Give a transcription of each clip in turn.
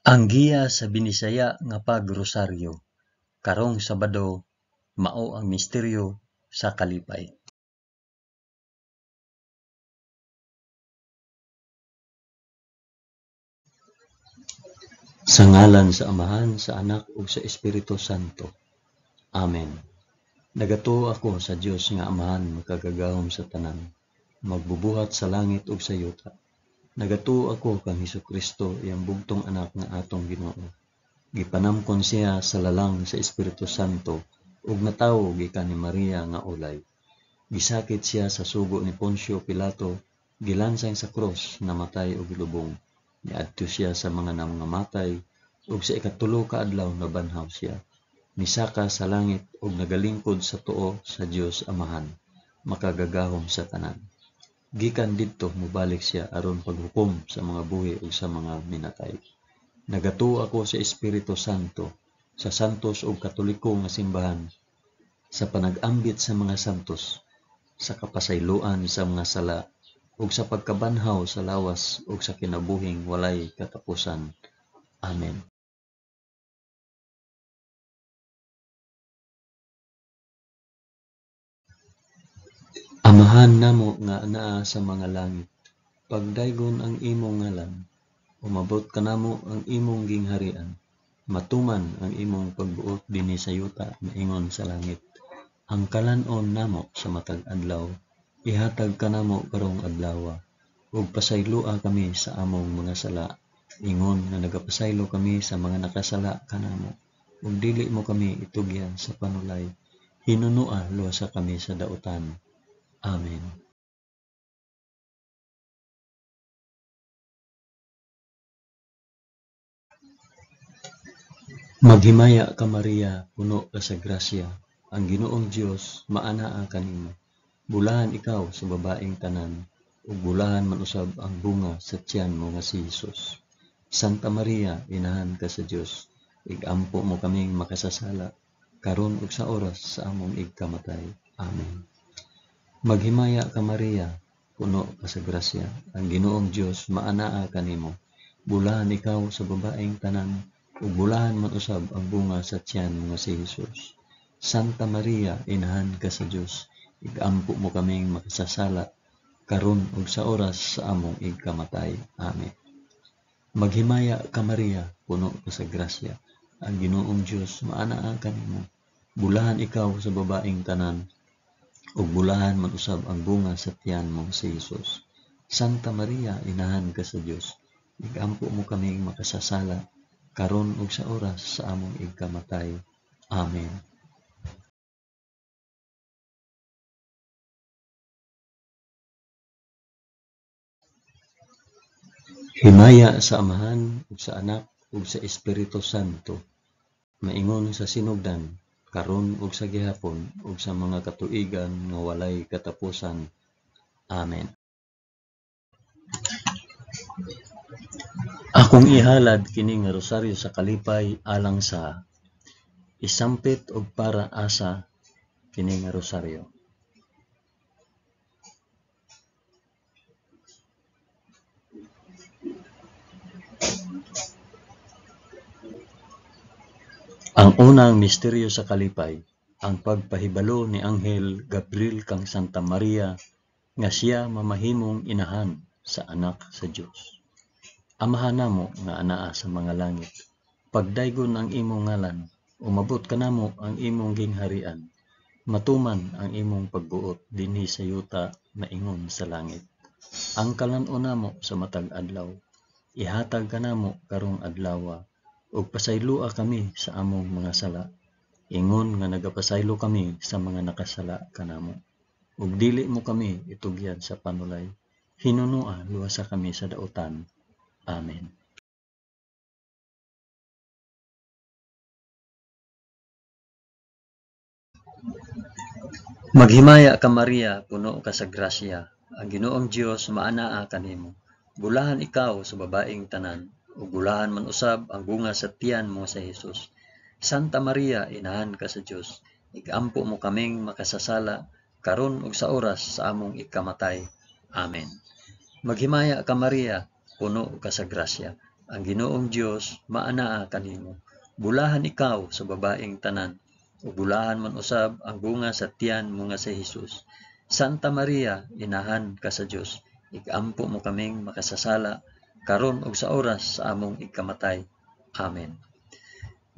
Ang giya sa Binisaya nga pagrosaryo karong Sabado mao ang misteryo sa kalipay. Sa ngalan sa Amahan, sa Anak ug sa Espiritu Santo. Amen. Nagatuo ako sa Dios nga Amahan makagagahom sa tanan, magbubuhat sa langit ug sa yuta. Nagatuo ako kang Hesukristo, iyang bugtong anak nga atong Ginoo. Gipanamkon siya sa lalang sa Espiritu Santo ug natawo gikan ni Maria nga ulay. Gisakit siya sa sugo ni Poncio Pilato, gilansang sa krus, namatay ug gilubong. Niadto siya sa mga nangamatay ug sa ikatulo ka adlaw nabanhaw siya. Misaka sa langit ug nagalingkod sa tuo sa Dios Amahan, makagagahom sa tanan. Gikan didto mobalik siya aron paghukom sa mga buhi ug sa mga minatay. Nagatuo ako sa Espiritu Santo, sa santos ug katoliko nga simbahan, sa panag-ambit sa mga santos, sa kapasayloan sa mga sala, ug sa pagkabanhaw sa lawas ug sa kinabuhing walay katapusan. Amen. Amahan namo nga anaa sa mga langit, pagdaygon ang imong ngalan, umabot kanamo ang imong gingharian, matuman ang imong pagbuot dinhi sa yuta maingon sa langit. Ang kalan-on namo sa matag adlaw, ihatag kanamo karong adlawa, ug pasayloa kami sa among mga sala, ingon nga nagapasaylo kami sa mga nakasala kanamo, ug dili mo kami itugyan sa panulay, hinunoa luwasa kami sa dautan. Amen. Maghimaya ka Maria, puno ka sa grasya, ang Ginoong Dios maanaa kanimo. Bulahan ikaw sa babaeng tanan, ug bulahan man usab ang bunga sa tiyan mo nga si Hesus. Santa Maria, inahan ka sa Dios, igampo mo kaming makasasala, karon ug sa oras sa among igkamatay. Amen. Maghimaya ka Maria, puno ka sa grasya, ang Ginoong Dios maanaa kanimo. Bulahan ikaw sa babaeng tanan, ug bulahan man usab ang bunga sa tiyan mo nga si Hesus. Santa Maria, inahan ka sa Dios, igampo mo kaming makasasala, karon ug sa oras sa among igkamatay. Amen. Maghimaya ka Maria, puno ka sa grasya, ang Ginoong Dios maanaa kanimo. Bulahan ikaw sa babaeng tanan, ug bulahan man usab ang bunga sa tiyan mo si Hesus. Santa Maria, inahan ka sa Dios, igampo mo kaming makasasala, karon ug sa oras sa among igkamatay. Amen. Himaya sa Amahan ug sa Anak ug sa Espiritu Santo, maingon sa sinugdan, karon ug sa gihapon ug sa mga katuigan nga walay katapusan. Amen. Akong ihalad kini nga rosaryo sa kalipay alang sa isampit og para asa kini nga rosaryo. Ang unang misteryo sa kalipay, ang pagpahibalo ni Anghel Gabriel kang Santa Maria nga siya mamahimong inahan sa anak sa Dios. Amahan namo nga anaa sa mga langit, pagdaygon ang imong ngalan, umabot kanamo ang imong gingharian, matuman ang imong pagbuot dinhi sa yuta maingon sa langit. Ang kalan-on namo sa matag adlaw, ihatag kanamo karong adlawa, ug pasayloa kami sa among mga sala, ingon nga nagapasaylo kami sa mga nakasala kanamo. Ug dili mo kami itugyan sa panulay, hinunoa luwasa kami sa dautan. Amen. Maghimaya ka Maria, puno ka sa grasya, ang Ginoong Dios maanaa kanimo. Bulahan ikaw sa babaeng tanan, ug bulahan man usab ang bunga sa tiyan mo sa Hesus. Santa Maria, inahan ka sa Dios, igampo mo kaming makasasala, karon ug sa oras sa among ikamatay. Amen. Maghimaya ka Maria, puno ka sa grasya, Ang Ginoong Dios maanaa kanimo. Bulahan ikaw sa babaeng tanan, ug bulahan man usab ang bunga sa tiyan mo nga si Hesus. Santa Maria, inahan ka sa Dios, igampo mo kaming makasasala, karon ug sa oras sa among ikamatay. Amen.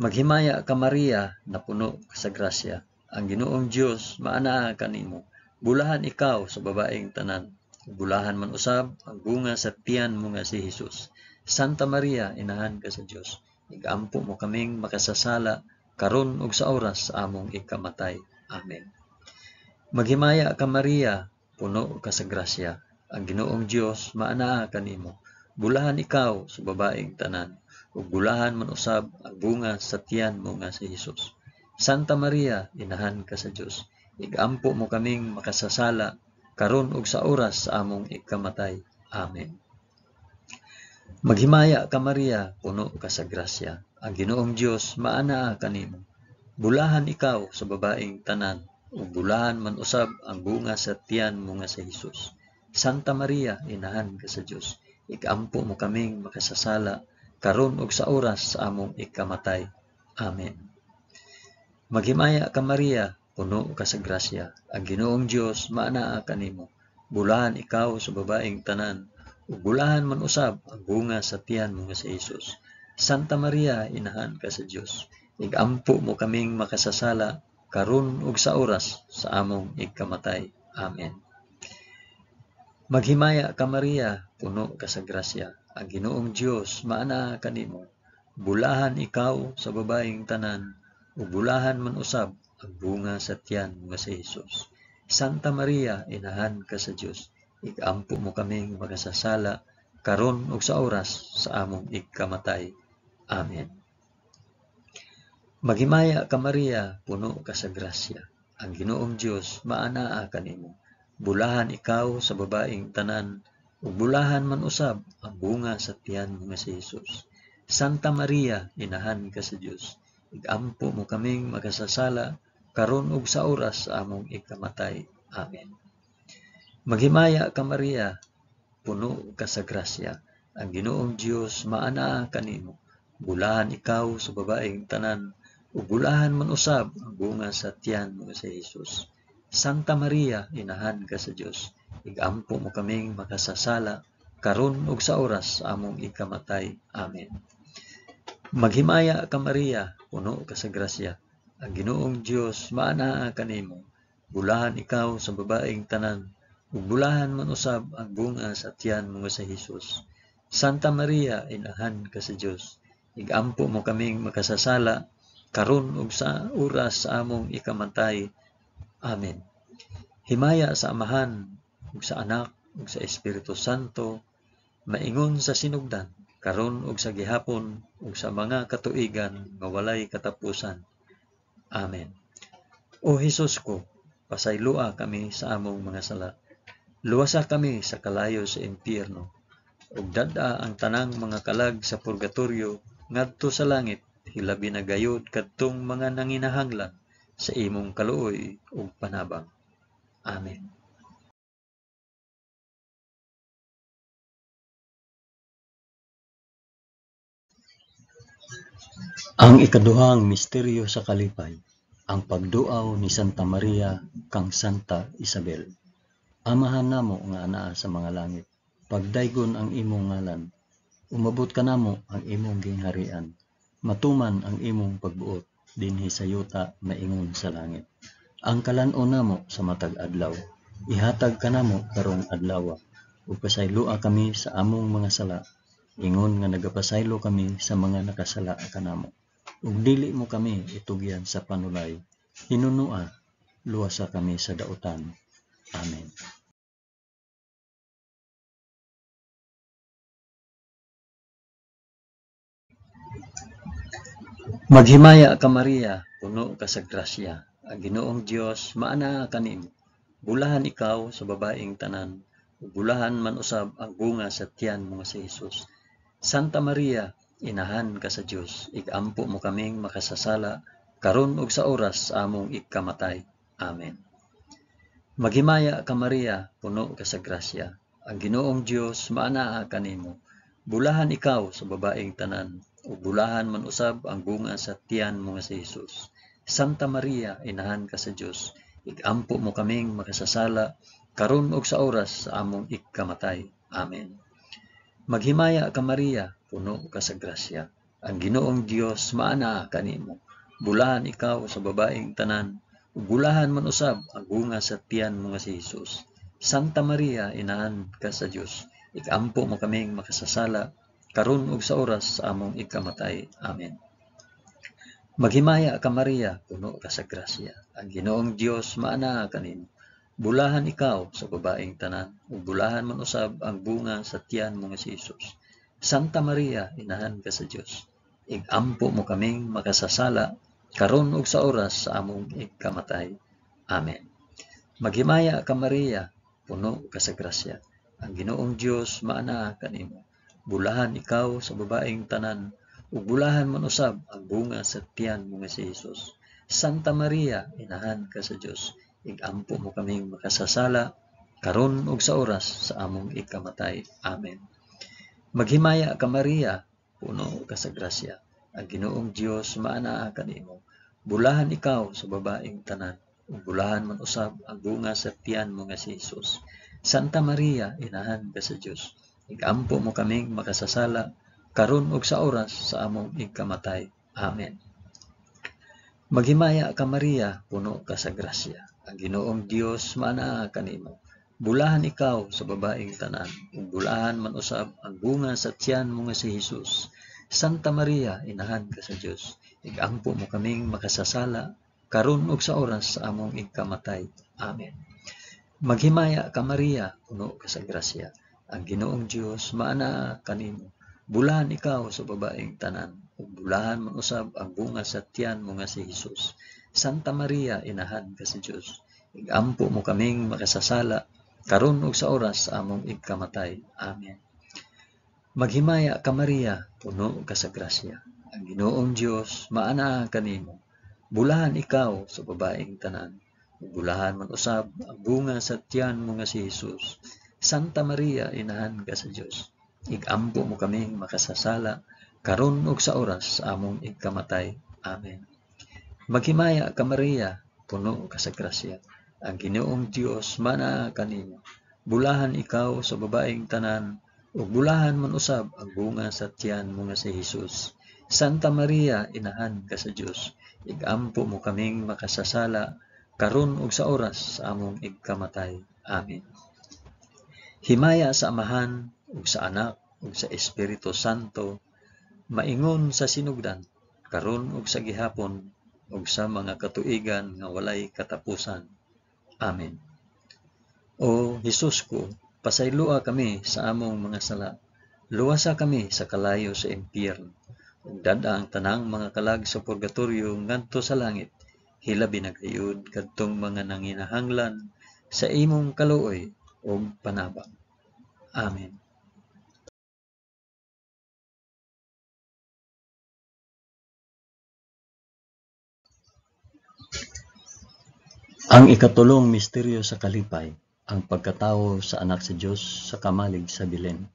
Maghimaya ka Maria, napuno ka sa grasya. Ang Ginoong Dios maanaa kanimo. Bulahan ikaw sa babaeng tanan, ug bulahan man usab ang bunga sa tiyan mo nga si Hesus. Santa Maria, inahan ka sa Dios, igampo mo kaming makasasala, karon ug sa oras sa among ikamatay. Amen. Maghimaya ka Maria, puno ka sa grasya. Ang Ginoong Dios maanaa kanimo. Bulahan ikaw sa babaeng tanan, ug bulahan man usab ang bunga sa tiyan mo nga si Hesus. Santa Maria, inahan ka sa Dios, igampo mo kaming makasasala, karon ug sa oras sa among ikamatay. Amen. Maghimaya ka Maria, puno ka sa grasya. Ang Ginoong Dios maanaa kanimo. Bulahan ikaw sa babaeng tanan, ug bulahan man usab ang bunga sa tiyan mo nga si Hesus. Santa Maria, inahan ka sa Dios, igampo mo kaming makasasala, karon ug sa oras sa among ikamatay. Amen. Maghimaya ka Maria, puno ka sa grasya. Ang Ginoong Dios maanaa kanimo. Bulahan ikaw sa babaeng tanan, ug bulahan man usab ang bunga sa tiyan mo nga si Hesus. Santa Maria, inahan ka sa Dios, igampo mo kaming makasasala, karon ug sa oras sa among ikamatay. Amen. Maghimaya ka Maria, puno ka sa grasya. Ang Ginoong Dios maanaa kanimo. Bulahan ikaw sa babaeng tanan, ug bulahan man usab ang bunga sa tiyan mo nga si Hesus. Santa Maria, inahan ka sa Dios, igampo mo kaming makasasala, karon ug sa oras sa among ikamatay. Amen. Maghimaya ka Maria, puno ka sa grasya. Ang Ginoong Dios maanaa kanimo. Bulahan ikaw sa babaeng tanan, ug bulahan man usab ang bunga sa tiyan mo nga si Hesus. Santa Maria, inahan ka sa Dios, igampo mo kaming makasasala, karon ug sa oras sa among ikamatay. Amen. Maghimaya ka Maria, puno ka sa grasya. Ang Ginoong Dios maanaa kanimo. Bulahan ikaw sa babaeng tanan, ug bulahan man usab ang bunga sa tiyan mo nga si Hesus. Santa Maria, inahan ka sa Dios, igampo mo kaming makasasala, karon ug sa oras sa among ikamatay. Amen. Maghimaya ka Maria, puno ka sa grasya. Ang Ginoong Dios maanaa kanimo. Bulahan ikaw sa babaeng tanan, ug bulahan man usab ang bunga sa tiyan mo nga si Hesus. Santa Maria, inahan ka sa Dios, igampo mo kaming makasasala, karon ug sa oras sa among ikamatay. Amen. Himaya sa Amahan, ug sa Anak, ug sa Espiritu Santo, maingon sa sinugdan, karon ug sa gihapon, ug sa mga katuigan nga walay katapusan. Amen. O Hesus ko, pasayloa kami sa among mga sala. Luwasa kami sa kalayo sa impyerno, ug dad-a ang tanang mga kalag sa purgatorio ngadto sa langit, hilabi na gayod kadtong mga nanginahanglan sa imong kaluoy ug panabang. Amen. Ang ikaduhang misteryo sa kalipay, ang pagduaw ni Santa Maria kang Santa Isabel. Amahan namo nga anaa sa mga langit, pagdaygon ang imong ngalan, umabot kanamo ang imong gingharian, matuman ang imong pagbuot dinhi sa yuta maingon sa langit. Ang kalan-on namo sa matag adlaw, ihatag kanamo karong adlawa, ug pasayloa kami sa among mga sala, ingon nga nagapasaylo kami sa mga nakasala kanamo. Ug dili mo kami itugyan sa panulay, hinunua, luwasa kami sa dautan. Amen. Maghimaya ka Maria, puno ka sa grasya. Ang Ginoong Dios maanaa kanimo. Bulahan ikaw sa babaeng tanan, ug bulahan man usab ang bunga sa tiyan mo nga si Hesus. Santa Maria, inahan ka sa Dios, igampo mo kaming makasasala, karon ug sa oras sa among ikamatay. Amen. Maghimaya ka Maria, puno ka sa grasya. Ang Ginoong Dios maanaa kanimo. Bulahan ikaw sa babaeng tanan, ug bulahan man usab ang bunga sa tiyan mo nga si Hesus. Santa Maria, inahan ka sa Dios, igampo mo kaming makasasala, karon ug sa oras sa among ikamatay. Amen. Maghimaya ka Maria, puno ka sa grasya. Ang Ginoong Dios maanaa kanimo. Bulahan ikaw sa babaeng tanan, ug bulahan man usab ang bunga sa tiyan mo nga si Hesus. Santa Maria, inahan ka sa Dios, ikampo mo kaming makasasala, karon ug sa oras sa among ikamatay. Amen. Maghimaya ka Maria, puno ka sa grasya. Ang Ginoong Dios maanaa kanimo. Bulahan ikaw sa babaeng tanan, ug bulahan man usab ang bunga sa tiyan mo nga si Hesus. Santa Maria, inahan ka sa Dios, igampo mo kaming makasasala, karon ug sa oras sa among ikamatay. Amen. Maghimaya ka Maria, puno ka sa grasya. Ang Ginoong Dios maanaa kanimo. Bulahan ikaw sa babaeng tanan, ug bulahan man usab ang bunga sa tiyan mo nga si Hesus. Santa Maria, inahan ka sa Dios, igampo mo kaming makasasala, karon ug sa oras sa among ikamatay. Amen. Maghimaya ka Maria, puno ka sa grasya. Ang Ginoong Dios maanaa kanimo. Bulahan ikaw sa babaeng tanan, ug bulahan man usab ang bunga sa tiyan mo nga si Hesus. Santa Maria, inahan ka sa Dios, igampo mo kaming makasasala, karon ug sa oras sa among ikamatay. Amen. Maghimaya ka Maria, puno ka sa grasya. Ang Ginoong Dios maanaa kanimo. Bulahan ikaw sa babaeng tanan, ug bulahan man usab ang bunga sa tiyan mo nga si Hesus. Santa Maria, inahan ka sa Dios, igampo mo kaming makasasala, karon ug sa oras sa among ikamatay. Amen. Maghimaya ka Maria, puno ka sa grasya. Ang Ginoong Dios maanaa kanimo. Bulahan ikaw sa babaeng tanan, ug bulahan man usab ang bunga sa tiyan mo nga si Hesus. Santa Maria, inahan ka sa Dios, igampo mo kaming makasasala, karon ug sa oras sa among ikamatay. Amen. Maghimaya ka Maria, puno ka sa grasya. Ang Ginoong Dios maanaa kanimo. Bulahan ikaw sa babaeng tanan, ug bulahan man usab ang bunga sa tiyan mo nga si Hesus. Santa Maria, inahan ka sa Dios, igampo mo kaming makasasala, karon ug sa oras sa among ikamatay. Amen. Maghimaya ka Maria, puno ka sa grasya. Ang Ginoong Dios maanaa kanimo. Bulahan ikaw sa babaeng tanan, ug bulahan man usab ang bunga sa tiyan mo nga si Hesus. Santa Maria, inahan ka sa Dios, igampo mo kaming makasasala, karon ug sa oras sa among ikamatay. Amen. Himaya sa Amahan, ug sa Anak, ug sa Espiritu Santo, maingon sa sinugdan, karon ug sa gihapon, ug sa mga katuigan nga walay katapusan. Amen. O Hesus ko, pasayloa kami sa among mga sala. Luwasa kami sa kalayo sa impyerno. Ug dad-a ang tanang mga kalag sa purgatorio ngadto sa langit. Hilabi na gayud kadtong mga nanginahanglan sa imong kaluoy ug panabang. Amen. Ang ikatulong misteryo sa kalipay, ang pagkatawo sa anak sa Dios sa kamalig sa Belen.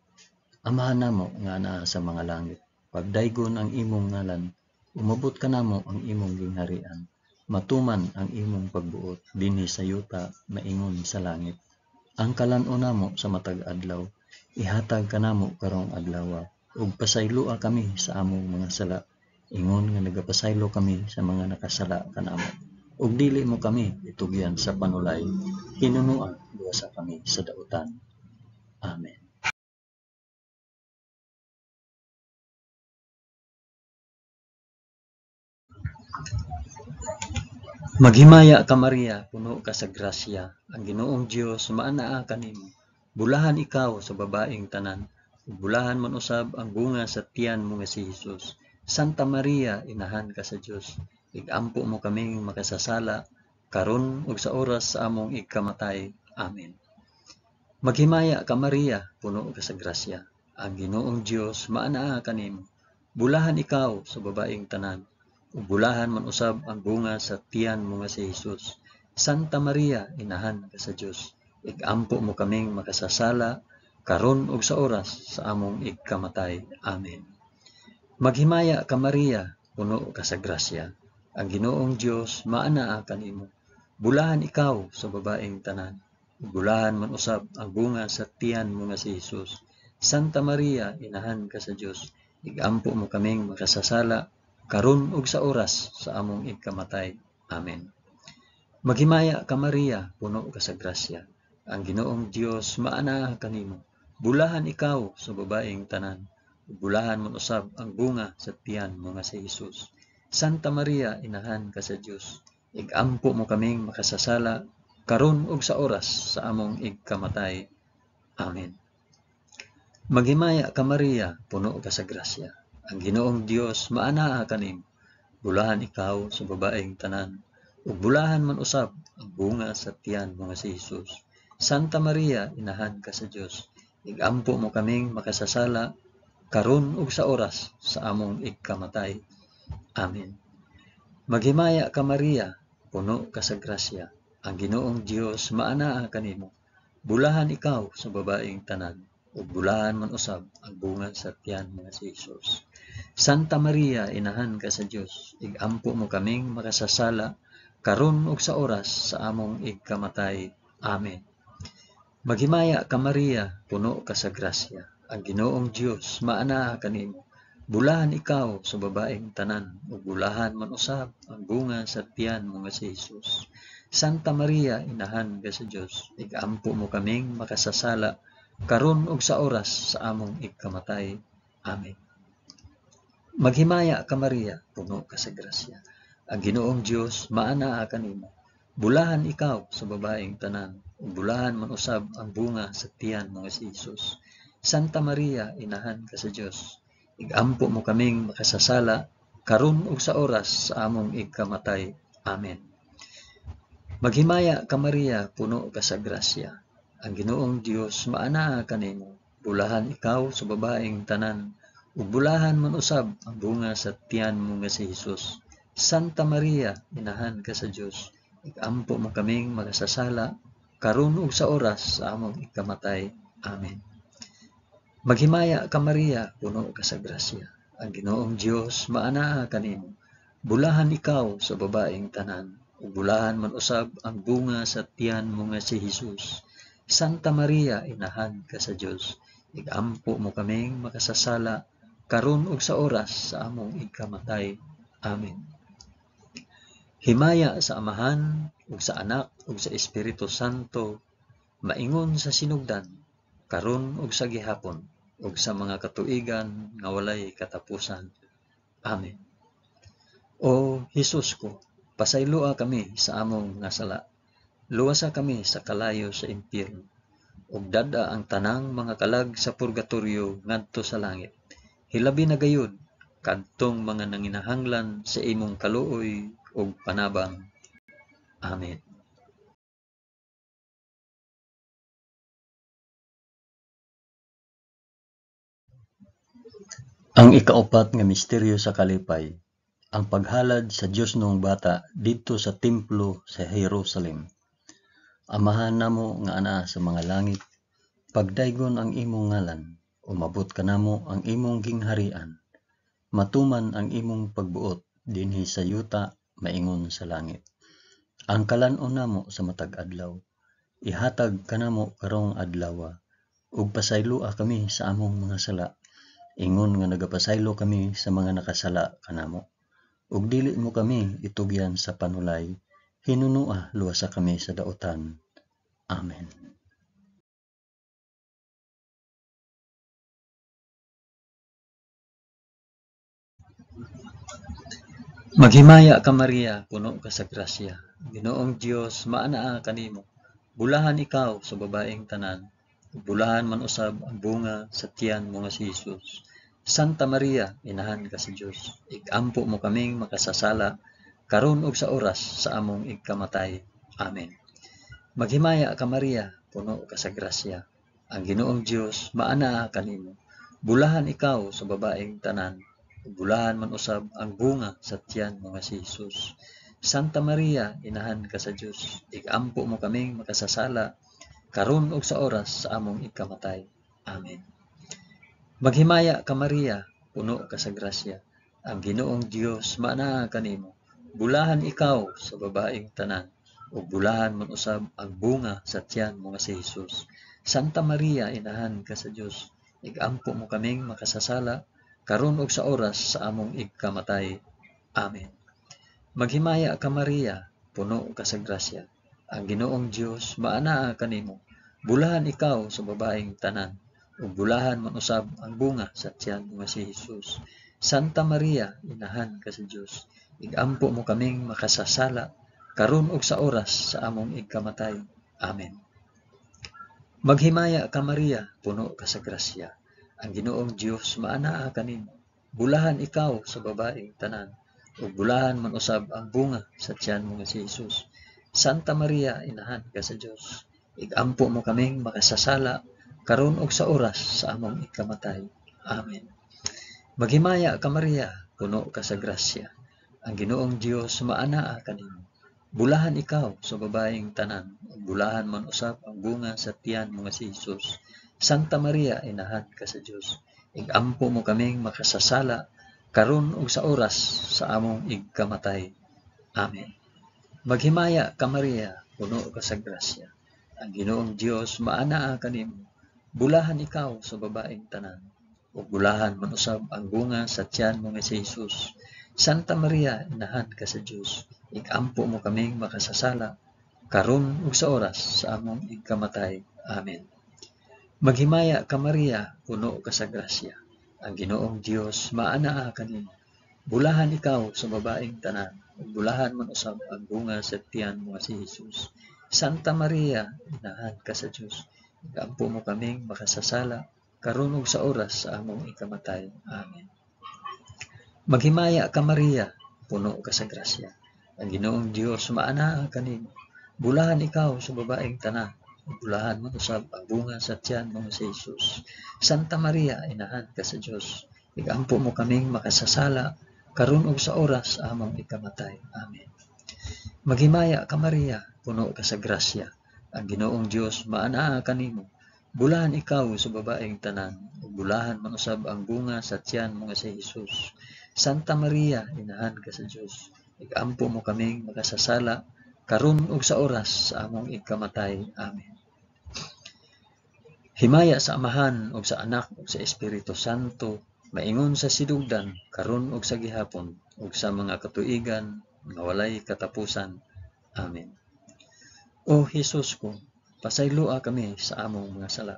Amahan namo nga anaa sa mga langit, pagdaygon ang imong ngalan, umabot kanamo ang imong gingharian, matuman ang imong pagbuot dinhi sa yuta maingon sa langit. Ang kalan-on namo sa matag adlaw, ihatag kanamo karong adlawa, ug pasayloa kami sa among mga sala, ingon nga nagapasaylo kami sa mga nakasala kanamo. Ug dili mo kami itugyan sa panulay, hinunoa luwasa kami sa dautan. Amen. Maghimaya ka Maria, puno ka sa grasya, ang Ginoong Dios maanaa kanimo. Bulahan ikaw sa babaeng tanan, ug bulahan man usab ang bunga sa tiyan mo nga si Hesus. Santa Maria, inahan ka sa Dios, igampo mo kaming makasasala, karon ug sa oras sa among ikamatay. Amen. Maghimaya ka Maria, puno ka sa grasya, ang Ginoong Dios maanaa kanimo. Bulahan ikaw sa babaeng tanan, ug bulahan man usab ang bunga sa tiyan mo nga si Hesus. Santa Maria, inahan ka sa Dios, igampo mo kaming makasasala, karon ug sa oras sa among igkamatay. Amen. Maghimaya ka Maria, puno ka sa grasya. Ang Ginoong Dios maanaa kanimo. Bulahan ikaw sa babaeng tanan. Bulahan man usab ang bunga sa tiyan mo nga si Hesus. Santa Maria, inahan ka sa Dios, igampo mo kaming makasasala karon ug sa oras sa among igkamatay. Amen. Maghimaya ka Maria, puno ka sa grasya. Ang Ginoong Dios maanaa kanimo. Bulahan ikaw sa babaeng tanan. Bulahan man usab ang bunga sa tiyan mo nga si Hesus. Santa Maria, inahan ka sa Dios, igampo mo kaming makasasala karon ug sa oras sa among igkamatay. Amen. Maghimaya ka Maria, puno ka sa grasya. Ang Ginoong Dios maanaa kanimo. Bulahan ikaw sa babaeng tanan, ug bulahan man usab ang bunga sa tiyan mo nga si Hesus. Santa Maria, inahan ka sa Dios, igampo mo kaming makasasala karon ug sa oras sa among igkamatay. Amen. Maghimaya ka Maria, puno ka sa grasya. Ang Ginoong Dios maanaa kanimo. Bulahan ikaw sa babaeng tanan, ug bulahan man usab ang bunga sa tiyan mo nga si Hesus. Santa Maria, inahan ka sa Dios, igampo mo kaming makasasala karon ug sa oras sa among igkamatay. Amen. Maghimaya ka Maria, puno ka sa grasya. Ang Ginoong Dios maanaa kanimo. Bulahan ikaw sa babaeng tanan, ug bulahan man usab ang bunga sa tiyan mo nga si Hesus. Santa Maria, inahan ka sa Dios, igampo mo kaming makasasala karon ug sa oras sa among igkamatay. Amen. Maghimaya ka Maria, puno ka sa grasya. Ang Ginoong Dios maanaa kanimo. Bulahan ikaw sa babaeng tanan, ug bulahan man usab ang bunga sa tiyan mo nga si Hesus. Santa Maria, inahan ka sa Dios, igampo mo kaming makasasala karon ug sa oras sa among igkamatay. Amen. Maghimaya ka Maria, puno ka sa grasya. Ang Ginoong Dios maanaa kanimo. Bulahan ikaw sa babaeng tanan, ug bulahan man usab ang bunga sa tiyan mo nga si Hesus. Santa Maria, inahan ka sa Dios, igampo mo kaming makasasala karon ug sa oras sa among igkamatay. Amen. Maghimaya ka Maria, puno ka sa grasya. Ang Ginoong Dios maanaa kanimo. Bulahan ikaw sa babaeng tanan, ug bulahan man usab ang bunga sa tiyan mo nga si Hesus. Santa Maria, inahan ka sa Dios, igampo mo kaming makasasala karon ug sa oras sa among igkamatay. Amen. Himaya sa Amahan ug sa Anak ug sa Espiritu Santo, maingon sa sinugdan, karon ug sa gihapon, ug sa mga katuigan nga walay katapusan. Amen. O Hesus ko, pasayloa kami sa among nga sala. Luwasa kami sa kalayo sa impyerno, ug dad-a ang tanang mga kalag sa purgatorio ngadto sa langit. Hilabi na gayud kadtong mga nanginahanglan sa imong kaluoy ug panabang. Amen. Ang ikaupat nga misteryo sa kalipay, ang paghalad sa Diosnong Bata didto sa templo sa Jerusalem. Amahan namo nga anaa sa mga langit, pagdaygon ang imong ngalan, umabot kanamo ang imong gingharian. Matuman ang imong pagbuot dinhi sa yuta maingon sa langit. Ang kalan-on namo sa matag adlaw, ihatag kanamo karong adlawa, ug pasayloa kami sa among mga sala, ingon nga nagapasaylo kami sa mga nakasala kanamo. Ug dili mo kami itugyan sa panulay, hinunua luwasa kami sa daotan. Amen. Maghimaya ka Maria, puno ka sa grasya. Ginoong Dios maanaa kanimo. Bulahan ikaw sa babaeng tanan, bulahan man usab ang bunga sa tiyan mo nga si Hesus. Santa Maria, inahan ka sa Dios, igampo mo kaming makasasala karon ug sa oras sa among igkamatay. Amen. Maghimaya ka Maria, puno ka sa grasya. Ang Ginoong Dios maanaa kanimo. Bulahan ikaw sa babaeng tanan, bulahan man usab ang bunga sa tiyan mo nga si Hesus. Santa Maria, inahan ka sa Dios, igampo mo kaming makasasala karon ug sa oras sa among ikamatay. Amen. Maghimaya ka Maria, puno ka sa grasya, ang Ginoong Dios maanaa kanimo. Bulahan ikaw sa babaeng tanan, ug bulahan man usab ang bunga sa tiyan mo nga si Jesus. Santa Maria, inahan ka sa Dios, igampo mo kaming makasasala, karon ug sa oras sa among igkamatay. Amen. Maghimaya ka Maria, puno ka sa grasya, ang Ginoong Dios maanaa kanimo. Bulahan ikaw sa babaeng tanan, ug bulahan man usab ang bunga sa tiyan mo nga si Jesus. Santa Maria, inahan ka sa Dios, igampo mo kaming makasasala, karon ug sa oras sa among igkamatay. Amen. Maghimaya ka Maria, puno ka sa grasya, ang Ginoong Dios maanaa kanimo. Bulahan ikaw sa babaeng tanan, ug bulahan man usab ang bunga sa tiyan mo nga si Jesus. Santa Maria, inahan ka sa Dios, igampo mo kaming makasasala, karon ug sa oras sa among ikamatay. Amen. Maghimaya ka Maria, puno ka sa grasya, ang Ginoong Dios maanaa kanimo. Bulahan ikaw sa babaeng tanan, ug bulahan man usab ang bunga sa tiyan mo nga si Jesus. Santa Maria, inahan ka sa Dios, igampo mo kaming makasasala, karon ug sa oras sa among igkamatay. Amen. Maghimaya ka Maria, puno ka sa grasya, ang Ginoong Dios maanaa kanimo. Bulahan ikaw sa babaeng tanan, ug bulahan man usab ang bunga sa tiyan mo nga si Jesus. Santa Maria, inahan ka sa Dios, igampo mo kaming makasasala, karon ug sa oras sa among igkamatay. Amen. Maghimaya ka Maria, puno ka sa grasya, ang Ginoong Dios maanaa kanimo. Bulahan ikaw sa babaeng tanan, ug bulahan man usab ang bunga sa tiyan mo nga si Jesus. Santa Maria, inahan ka sa Dios, igampo mo kaming makasasala, karon ug sa oras sa among ikamatay. Amen. Maghimaya ka Maria, puno ka sa grasya, ang Ginoong Dios maanaa kanimo. Bulahan ikaw sa babaeng tanan, ug bulahan man usab ang bunga sa tiyan mo nga si Jesus. Santa Maria, inahan ka sa Dios, igampo mo kaming makasasala, karon ug sa oras sa among ikamatay. Amen. Maghimaya ka Maria, puno ka sa grasya, ang Ginoong Dios maanaa kanimo. Bulahan ikaw sa babaeng tanan, ug bulahan man usab ang bunga sa tiyan mo nga si Jesus. Santa Maria, inahan ka sa Dios, igampo mo kaming makasasala, karon ug sa oras sa among ikamatay. Amen. Himaya sa Amahan ug sa Anak ug sa Espiritu Santo, maingon sa sinugdan, karon ug sa gihapon, ug sa mga katuigan nga walay katapusan. Amen. O Hesus ko, pasayloa kami sa among mga sala.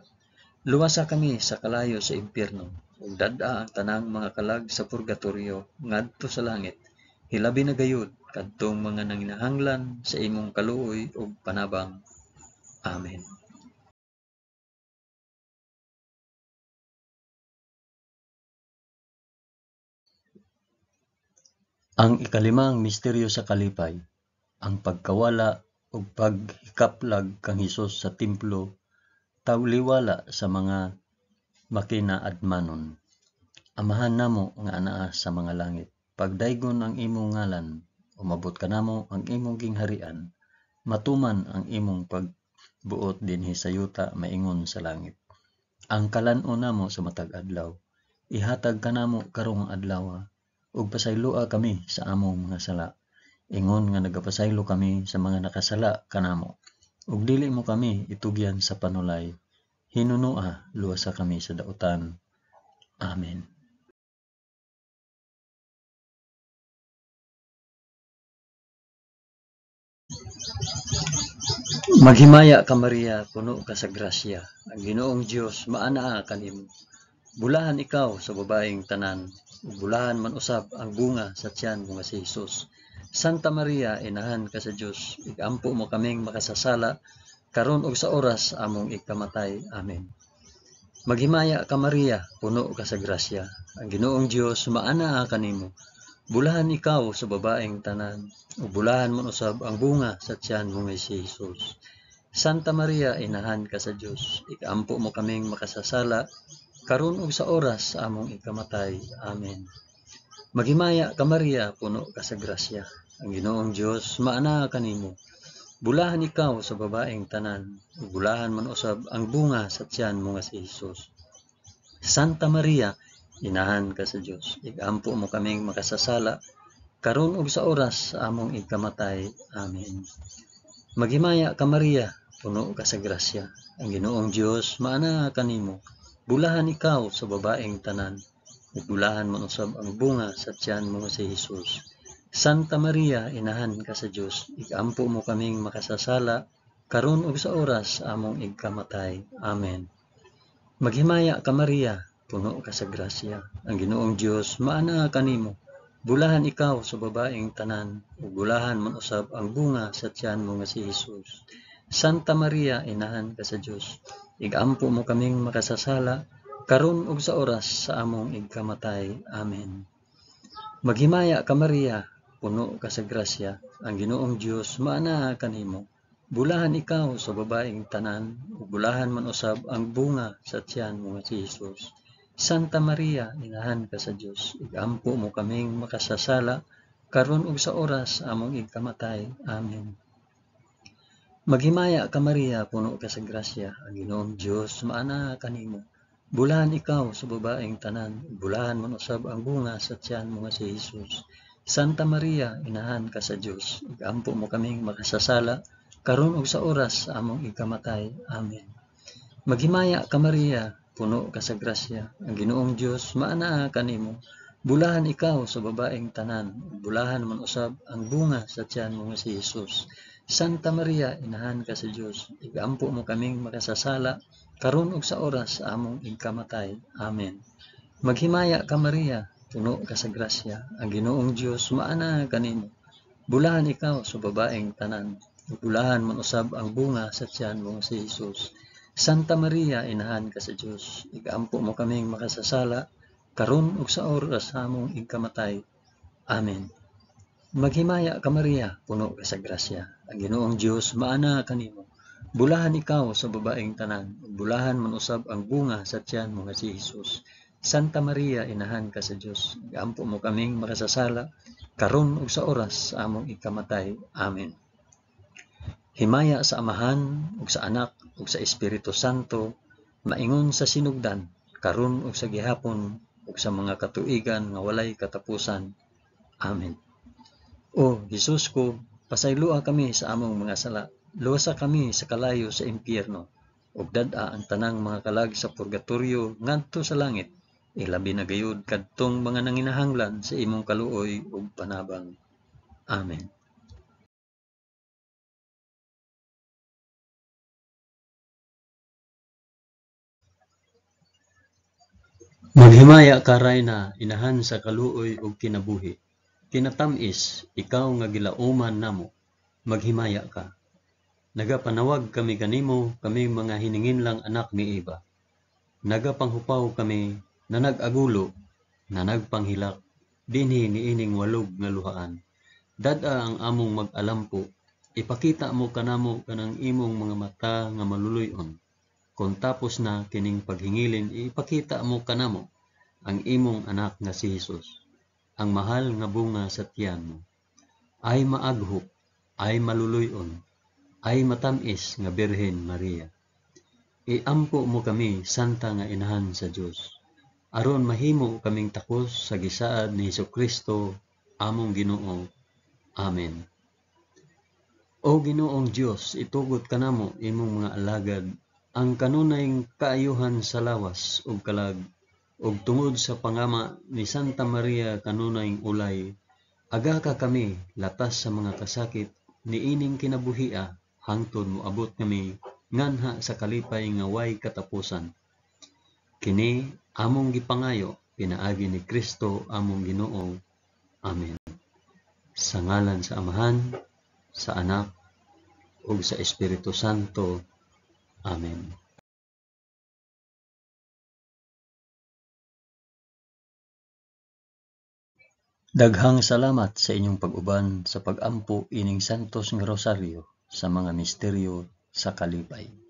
Luwasa kami sa kalayo sa impierno, ug dad-a ang tanang mga kalag sa purgatorio ngadto sa langit. Hilabi na gayud kadtong mga nanginahanglan sa imong kaluoy ug panabang. Amen. Ang ikalimang misteryo sa kalipay, ang pagkawala ug paghikaplag kang Hesus sa templo, tawliwala sa mga makinaadmanon. Amahan namo nga anaa sa mga langit, pagdaygon ang imong ngalan, umabot kanamo ang imong gingharian, matuman ang imong pagbuot dinhi sa yuta maingon sa langit. Ang kalan-on namo sa matag adlaw, ihatag kanamo karong adlaw, ug pasayloa kami sa among mga sala, ingon nga nagapasaylo kami sa mga nakasala kanamo. Ug dili mo kami itugyan sa panulay, hinunoa luwasa kami sa dautan. Amen. Maghimaya ka Maria, puno ka sa grasya, ang Ginoong Dios maanaa kanimo. Bulahan ikaw sa babaeng tanan, ug bulahan man usab ang bunga sa tiyan mo nga si Jesus. Santa Maria, inahan ka sa Dios, igampo mo kaming makasasala, karon ug sa oras among ikamatay. Amen. Maghimaya ka Maria, puno ka sa grasya, ang Ginoong Dios maanaa kanimo. Bulahan ikaw sa babaeng tanan, ug bulahan man usab ang bunga sa tiyan mo nga si Jesus. Santa Maria, inahan ka sa Dios, ikampo mo kaming makasasala, karon ug sa oras sa among ikamatay. Amen. Maghimaya ka Maria, puno ka sa grasya, ang Ginoong Dios maanaa kanimo. Bulahan ikaw sa babaeng tanan, ug bulahan man usab ang bunga sa tiyan mo nga si Jesus. Santa Maria, Inahan ka sa Dios, igampo mo kaming makasasala, karon ug sa oras sa among ikamatay. Amen. Maghimaya ka Maria, puno ka sa grasya. Ang Ginoong Dios maanaa kanimo. Bulahan ikaw sa babaeng tanan, ug bulahan man usab ang bunga sa tiyan mo si Hesus. Santa Maria, Inahan ka sa Dios, igampo mo kaming makasasala, karon ug sa oras sa among igkamatay. Amen. Maghimaya ka Maria, puno ka sa grasya. Ang Ginoong Dios maanaa kanimo. Bulahan ikaw sa babaeng tanan, ug bulahan man usab ang bunga sa tiyan mo nga si Hesus. Santa Maria, Inahan ka sa Dios, igampo mo kaming makasasala, karon ug sa oras sa among igkamatay. Amen. Maghimaya ka Maria, puno ka sa grasya. Ang Ginoong Dios maanaa kanimo. Bulahan ikaw sa babaeng tanan, ug bulahan man usab ang bunga sa tiyan mo nga si Hesus. Santa Maria, Inahan ka sa Dios, igampo mo kaming makasasala, karon ug sa oras sa among igkamatay. Amen. Maghimaya ka Maria, puno ka sa grasya. Ang Ginoong Dios maanaa kanimo. Bulahan ikaw sa babaeng tanan, ug bulahan man usab ang bunga sa tiyan mo nga si Hesus. Santa Maria, Inahan ka sa Dios, igampo mo kaming makasasala, karon ug sa oras sa among ikamatay. Amen. Maghimaya ka Maria, puno ka sa grasya. Ang Ginoong Dios maanaa kanimo. Bulahan ikaw sa babaeng tanan, ug bulahan man usab ang bunga sa tiyan mo nga si Hesus. Santa Maria, Inahan ka sa Dios, igampo mo kaming makasasala, karon ug sa oras sa among igkamatay. Amen. Maghimaya ka Maria, puno ka sa grasya. Ang Ginoong Dios maanaa kanimo. Bulahan ikaw sa babaeng tanan, ug bulahan man usab ang bunga sa tiyan mo nga si Hesus. Santa Maria, Inahan ka sa Dios, igampo mo kaming makasasala, karon ug sa oras sa among igkamatay. Amen. Maghimaya ka Maria, puno ka sa grasya. Ang Ginoong Dios maanaa kanimo. Bulahan ikaw sa babaeng tanan, ug bulahan man usab ang bunga sa tiyan mo nga si Hesus. Santa Maria, Inahan ka sa Dios, igampo mo kaming makasasala, karon ug sa oras sa among ikamatay. Amen. Himaya sa Amahan ug sa Anak ug sa Espiritu Santo, maingon sa sinugdan, karon ug sa gihapon ug sa mga katuigan nga walay katapusan. Amen. O Hesus ko, pasayloa kami sa among mga sala, luwasa kami sa kalayo sa impyerno, ug dad-a ang tanang mga kalag sa purgatorio ngadto sa langit, ilabi na gayud kadtong mga nanginahanglan sa imong kaluoy ug panabang. Amen. Maghimaya ka Rayna, Inahan sa kaluoy ug kinabuhi. Kinatam-is, ikaw nga gilauman namo, maghimaya ka. Nagapanawag kami kanimo, kaming mga hininginlang anak ni Eva. Nagapanghupaw kami na nag-agulo, na nagpanghilak, dinhi niining walog nga luhaan. Dad-a ang among mag-alampo, ipakita mo kanamo kanang imong mga mata nga maluluy-on. Kung tapos na kining paghingilin, ipakita mo kanamo ang imong anak nga si Hesus, ang mahal nga bunga sa tiyan mo. Ay maaghop, ay maluluy-on, ay matam-is nga Birhen Maria. Iampo mo kami, Santa nga Inahan sa Dios, aron mahimo kaming takos sa gisaad ni Hesukristo, among Ginoo. Amen. O Ginoong Dios, itugot kanamo imong mga alagad ang kanunay kaayuhan sa lawas ug kalag, ug tungod sa pangama ni Santa Maria kanunay ulay, agaka kami latas sa mga kasakit niining kinabuhia hangtod moabot kami nganha sa kalipay nga way katapusan. Kini among gipangayo pinaagi ni Kristo among Ginoo. Amen. Sa ngalan sa Amahan, sa Anak, ug sa Espiritu Santo. Amen. Daghang salamat sa inyong pag-uban sa pag-ampo ining Santos nga Rosaryo sa mga misteryo sa kalipay.